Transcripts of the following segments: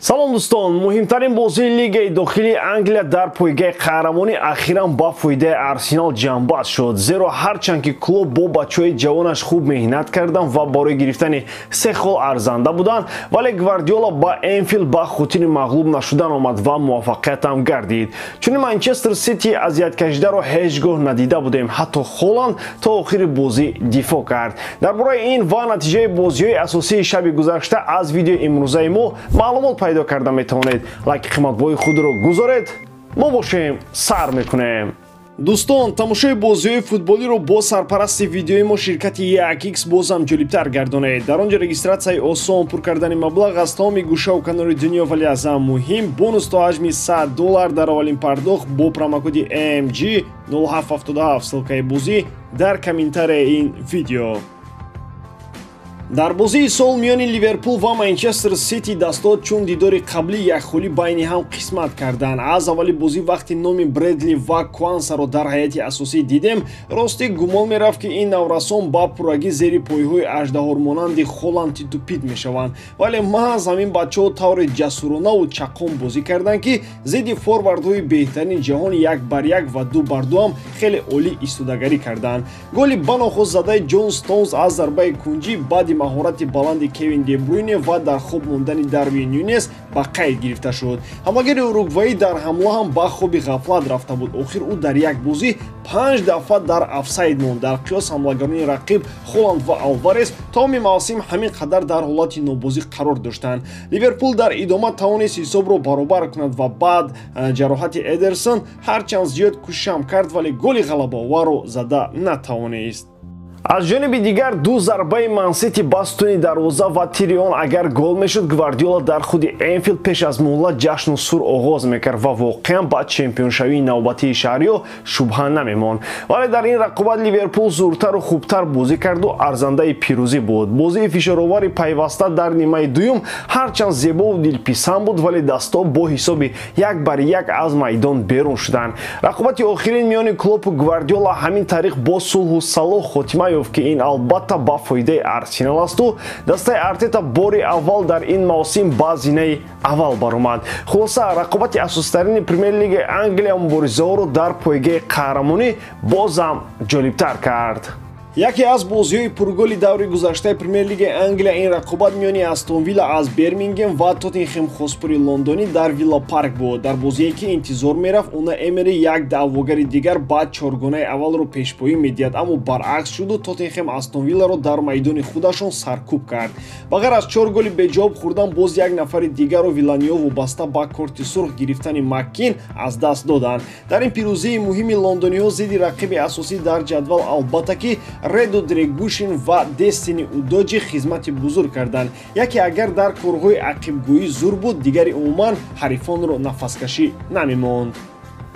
Салом дӯстон, муҳимтарин бозии лигаи дохилии Англия дар пойгаи қаҳрамонӣ ахиран ба фоидаи Арсенал ҷамъбаст шуд. Зеро ҳарчанд ки клуб бо бачаҳои ҷавонаш хуб меҳнат карданд ва барои гирифтани се хол арзанда буданд, вале Гвардиола ба Энфилд ба хотири мағлуб нашудан омад ва муваффақиятам гардид. Чунин Манчестер Сити азияткашидаро ҳеҷ гоҳ надида будем, ҳатто Холанд то охири бозӣ дифоъ кард. Дар бораи ин ва натиҷаи бозиҳои асосии шаби гузашта аз видеои имрӯзаи мо маълумот пайдо карда метавонед. Лайки қиматбои худро гузоред, мо бошем сар мекунем. Дӯстон, тамошои бозиҳои футболиро бо сарпарасти видеои мо ширкати 1x бозам ҷолибтар гардонед. Дар он ҷо регистратсияи осон, пур кардани маблағ аз тамоми гӯшаву канори дунё, вале аз ҳам муҳим бонус то ҳаҷми $100 дар аввалин пардохт бо промокоди MG 0777. Ссылкаи бозӣ дар комментарияи ин видео. Дар бозии сол миёни Ливерпул ва Манчестер Сити дастод чун дидори қаблӣ якхолӣ байни ҳам қисмат карданд. Аз аввали бозӣ вақти номи Бредли ва Куансаро дар ҳайати асосӣ дидем, ростӣ гумон мерафт, ки ин наврасон ба пуррагӣ зери пойҳои аждаҳормонанди Холанд титупит мешаванд. Вале маҳз ҳамин бачаҳо тавре ҷасуронаву чаққон бозӣ карданд, ки зидди форвардҳои беҳтарини ҷаҳон як бар як ва ду бар ду ҳам хеле олӣ истодагарӣ карданд. Голи банохост задаи Ҷон Стоунс аз зарбаи кунҷӣ баъди маҳорати баланди Кевин Дебруйне ва дар хоб мондани Дарвин Нюнес ба қайд гирифта шуд. Ҳамлагари уругваӣ дар ҳамла ҳам ба хоби ғафлат рафта буд. Охир ӯ дар як бозӣ 5 дафъа дар офсайд монд. Дар қиёс ҳамлагарони рақиб Холанд ва Алварес тамоми мавсим ҳамин қадар дар ҳолати нобозӣ қарор доштанд. Ливерпул дар идома тавонист ҳисобро баробар кунад ва баъд ҷароҳати Эдерсон ҳарчанд зиёд кӯшишам кард, вале голи ғалабаоварро зада натавонист. Аз ҷониби дигар ду зарбаи Мансити ба сутуни дарвоза ва тири он агар гол мешуд, Гвардиола дар худи Энфилд пеш аз муҳлат ҷашну сур оғоз мекард ва воқеан ба чемпионшавии навбатии шаҳриё шубҳа намемонд. Вале дар ин рақобат Ливерпул зуртару хубтар бозӣ карду арзандаи пирӯзӣ буд. Бозии фишоровари пайваста дар нимаи дуюм ҳарчанд зебову дилписанд буд, вале дастҳо бо ҳисоби 1-1 аз майдон берун шуданд. Рақобати охирин миёни Клопу Гвардиола ҳамин тариқ бо сулҳу салоҳ хотима ёфт, ки ин албатта ба фоидаи Арсенал асту дастаи Артета бори аввал дар ин мавсим ба зинаи аввал баромад. Хулоса, рақобати асоситарини Премер-лигаи Англия муборизаҳоро дар пойгаи қаҳрамонӣ бозам ҷолибтар кард. Яке аз бозиҳои пурголи даври гузаштаи Премер-лигаи Англия ин рақобат миёни Астон Вилла аз Бирмингем ва Тоттенхем Хотспури Лондонӣ дар Вилла Парк буд. Дар бозие ки интизор мерафт, Уна Эмери як даъвогари дигар ба чоргонаи аввалро пешпоӣ медиҳад, аммо баръакс шуду Тоттенхем Астон Вилларо дар майдони худашон саркӯб кард. Ба ғайр аз 4 голи беҷавоб хӯрдан, боз як нафари дигарро виланиҳо вобаста ба корти сурх гирифтани Маккин аз даст доданд. Дар ин пирӯзии муҳими лондониҳо зидди рақиби асосӣ дар ҷадвал албатта ки Реду Дрегушин ва Дестини Удоҷи хизмати бузург карданд. Яке агар дар корҳои ақибгӯӣ зур буд, дигари умуман ҳарифонро нафаскашӣ намемонд.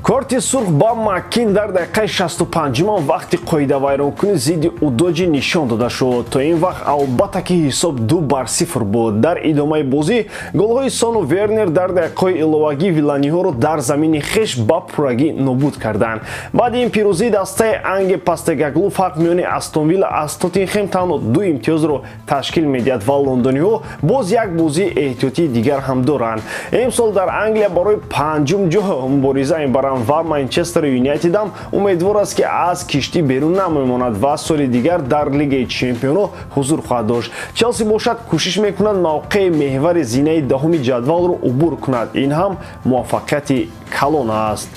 Корти сурх ба Маккин дар дақиқаи 65-умам вақти қоидавайронкунӣ зидди Удоҷи нишон дода шуд. То ин вақт албатта ки ҳисоб 2-0 буд. Дар идомаи бозӣ голҳои Сону Вернер дар дақиқаҳои иловагӣ виланиҳоро дар замини хеш ба пуррагӣ нобуд карданд. Баъди ин пирӯзии дастаи Анге Пастегаглу фарқ миёни Астон Вилла аз Тоттенхем танҳо 2 имтиёзро ташкил медиҳад ва лондониҳо боз як бозии эҳтиётии дигар ҳам доранд. Имсол дар Англия барои панҷум ҷо мубориза мебаранд ва Манчестер Юнайтед ҳам умедвор аст, ки аз киштӣ берун намемонад ва соли дигар дар Лигаи Чемпионҳо ҳузур хоҳад дошт. Челси бошад кӯшиш мекунад мавқеи меҳвари зинаи даҳуми ҷадвалро убур кунад. Ин ҳам муваффақияти калон аст.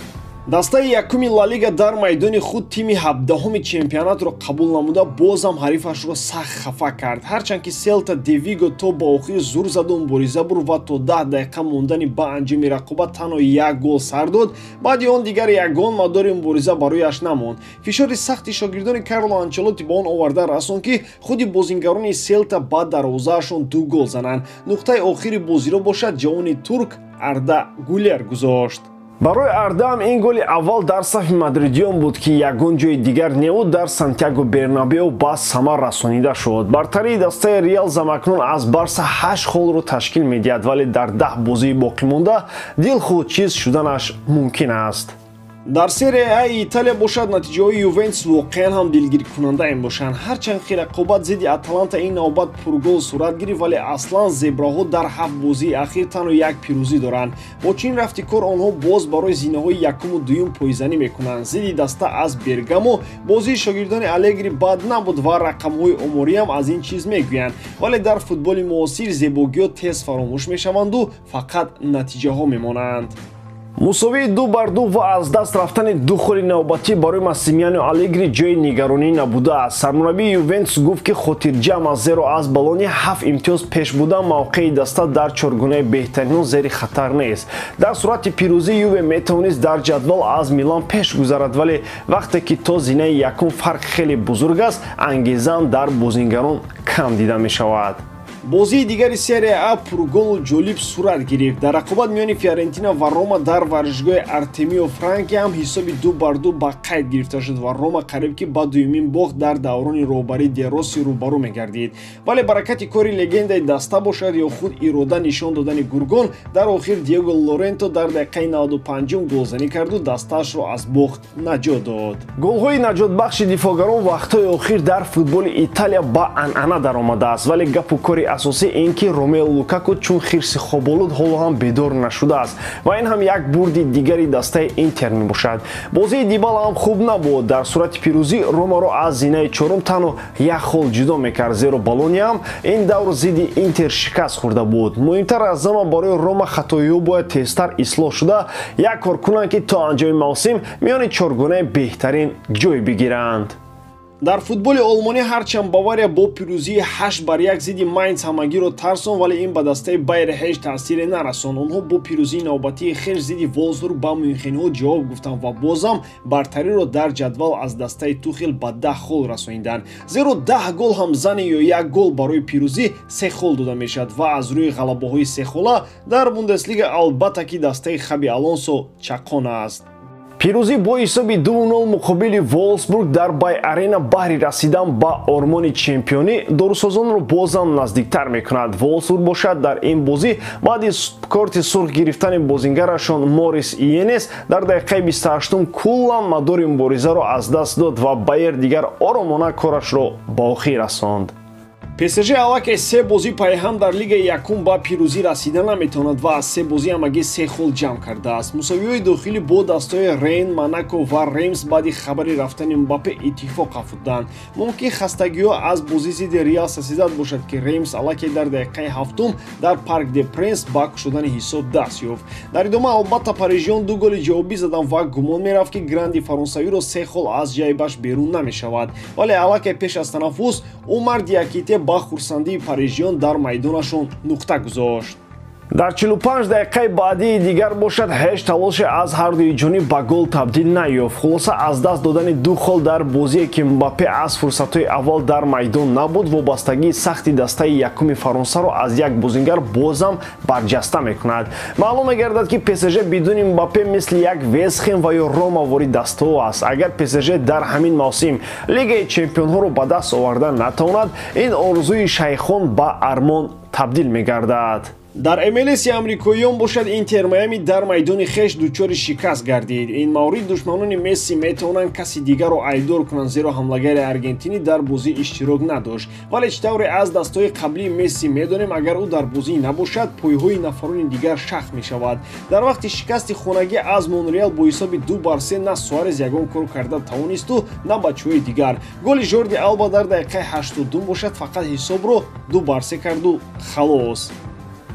Дастаи якуми Ла Лига дар майдони худ тими 17-уми чемпионатро қабул намуда бозам ҳарифашро сахт хафа кард. Ҳарчанд ки Селта де Виго то ба охир зур заду мубориза бурд ва то 10 дақиқа мондани ба анҷоми рақобат танҳо як гол сар дод, баъди он дигар ягон мадори мубориза барояш намонд. Фишори сахти шогирдони Карло Анчелотти ба он оварда расон, ки худи бозингарони Селта ба дарвозаашон 2 гол зананд. Нуқтаи охири бозиро бошад ҷавони турк Арда Гулер гузошт. Барои Ардаам ин голи аввал дар сафи мадридиён буд, ки ягон ҷои дигар неу дар Сантьяго Бернабео ба самар расонида шуд. Бартарии дастаи Реал замакнун аз Барса 8 холро ташкил медиҳад, вале дар 10 бозии боқимонда дилхуд чиз шуданаш мумкин аст. Дар Серия А Италия бошад, натиҷаҳои Ювентус воқеан ҳам дилгиркунанда мебошанд. Ҳарчанд ки рақобат зидди Аталанта ин навбат пургол сурат гирифт, вале аслан зебраҳо дар 7 бозии ахир танҳо як пирӯзӣ доранд. Бо чунин рафти кор онҳо боз барои зинаҳои якуму дуюм пойзанӣ мекунанд. Зидди даста аз Бергамо бозии шогирдони Алегри бад набуд ва рақамҳои омориам аз ин чиз мегӯянд. Вале дар футболи муосир зебогиҳо тез фаромӯш мешаванду фақат натиҷаҳо мемонанд. Мусовии 2-2 ва аз даст рафтани ду холи навбатӣ барои Массимилиано Алегри ҷои нигаронӣ набудааст. Сармураббии Ювентус гуфт, ки хотирҷамъ аст, зеро аз Болония 7 имтиёз пеш буда мавқеи даста дар чоргунаи беҳтаринҳо зери хатар нест. Дар сурати пирӯзӣ Юве метавонист дар ҷадвал аз Милан пеш гузарад, вале вақте ки то зинаи якум фарқ хеле бузург аст, ангезаам дар бозингарон кам дида мешавад. Бозии дигари Серия А пурголу ҷолиб сурат гирифт. Дар рақобат миёни Фиорентина ва Рома дар варзишгоҳи Артемио Франки ҳам ҳисоби 2-2 ба қайд гирифта шуд ва Рома қариб ки ба дуюмин бохт дар даврони роҳбарии Де Росси рӯбарӯ мегардид. Вале баракати кори легендаи даста бошад ё худ ирода нишон додани гургон, дар охир Диего Лоренто дар дақиқаи 95 голзанӣ карду дастаашро аз бохт наҷот дод. Голҳои наҷотбахши дифоъгарон вақтҳои охир дар футболи Италия ба анъана даромадааст, вале гапу кори асосӣ ин ки Ромео Лукаку чун хирси хоболуд ҳоло ҳам бедор нашудааст ва ин ҳам як бурди дигари дастаи Интер мебошад. Бозии Дибала ҳам хуб набуд. Дар сурати пирӯзӣ Ромаро аз зинаи чорум танҳо як хол ҷудо мекард, зеро Болония ҳам ин давр зидди Интер шикаст хӯрда буд. Муҳимтар аз ҳама барои Рома хатоиҳо бояд тезтар ислоҳ шуда як кор кунанд, ки то анҷоми мавсим миёни чоргунаи беҳтарин ҷой бигиранд. Дар футболи олмонӣ ҳарчанд Бавария бо пирӯзии 8-1 зидди Майнц ҳамагиро тарсон, вале ин ба дастаи Байер ҳеҷ таъсире нарасон. Онҳо бо пирӯзии навбатии хеш зидди Волфсбург ба мюнхенҳо ҷавоб гуфтанд ва бозам бартариро дар ҷадвал аз дастаи Тухел ба 10 хол расониданд. Зеро 10 гол ҳам зани ё як гол барои пирӯзӣ 3 хол дода мешавад ва аз рӯи ғалабаҳои сехола дар Бундеслига албатта ки дастаи Хаби Алонсо чаққон аст. Пирӯзӣ бо ҳисоби 2-0 муқобили Волфсбург дар Бай Арена баҳри расидан ба ормони чемпионӣ дорусозонро бозам наздиктар мекунад. Волфсбург бошад дар ин бозӣ баъди корти сурх гирифтани бозингарашон Морис Иенес дар дақиқаи 28 куллан мадори муборизаро аз даст дод ва Байер дигар оромона корашро ба охир расонд. ПСЖ аллакай 3 бозӣ пайҳам дар лигаи якум ба пирӯзӣ расида наметавонад ва аз 3 бозӣ ҳамагӣ 3 хол ҷамъ кардааст. Мусовиҳои дохилӣ бо дастҳои Рен, Монако ва Ремс баъди хабари рафтани Мбаппе иттифоқ афтоданд. Мумкин хастагиҳо аз бозӣ зидди Реал Сосьедад бошад, ки Ремс аллакай дар дақиқаи 7 дар Парк де Пренс ба кушодани ҳисоб даст ёфт. Дар идома албатта парижиён 2 голи ҷавобӣ заданд ва гумон мерафт, ки гранди фаронсавиро 3 хол аз ҷайбаш берун намешавад. Вале аллакай пеш аз танаффус Умар Диаките ба хурсандии парижиён дар майдонашон нуқта гузошт. Дар 45 дақиқаи баъдии дигар бошад ҳеҷ талоше аз ҳардуи ҷониб ба гол табдил наёфт. Хулоса аз даст додани 2 хол дар бозие ки Мбаппе аз фурсатҳои аввал дар майдон набуд, вобастагии сахти дастаи якуми Фаронсаро аз як бозингар бозам барҷаста мекунад. Маълум мегардад, ки ПСЖ бидуни Мбаппе мисли як Вестхем ва ё Рома ворид дастаҳо аст. Агар ПСЖ дар ҳамин мавсим Лигаи чемпионҳоро ба даст оварда натавонад, ин орзуи шайхон ба армон табдил мегардад. Дар МЛС амрикоиён бошад Интер Майами дар майдони хеш дучори шикаст гардид. Ин маврид душманони Месси метавонанд каси дигарро айбдор кунанд, зеро ҳамлагари аргентинӣ дар бозӣ иштирок надошт. Вале чӣ тавре аз дастҳои қаблии Месси медонем, агар ӯ дар бозӣ набошад, пойҳои нафарони дигар шах мешавад. Дар вақти шикасти хонагӣ аз Монреал бо ҳисоби 2-3 на Суарез ягон кор карда тавонисту на бачаҳои дигар. Голи Жорди Алба дар дақиқаи 82 бошад фақат ҳисобро 2-3 карду халос.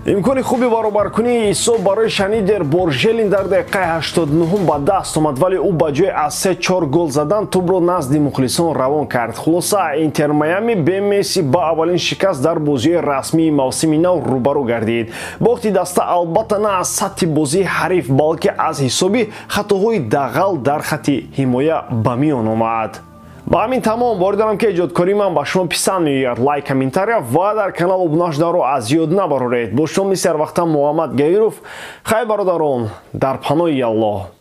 Имкони хуби баробаркунии ҳисоб барои Шанидер Боржелин дар дақиқаи 89 ба даст омад, вале ӯ ба ҷои аз 3-4 гол задан тӯбро назди мухлисон равон кард. Хулоса Интер Майами бе Месси ба аввалин шикаст дар бозиҳои расмии мавсими нав рӯбарӯ гардид. Бохти даста албатта на аз сатҳи бозии ҳариф, балки аз ҳисоби хатоҳои дағал дар хатти ҳимоя ба миён омад. Ба ҳамин тамом. Боварӣ дорам, ки эҷодкории ман ба шумо писанд меояд. Лайк, комментария ва дар канал обуна шуданро аз ёд набароред. Бо шумо мисли ҳар вақта Муҳаммад Гаиров. Хайр, бародарон, дар паноҳи Аллоҳ.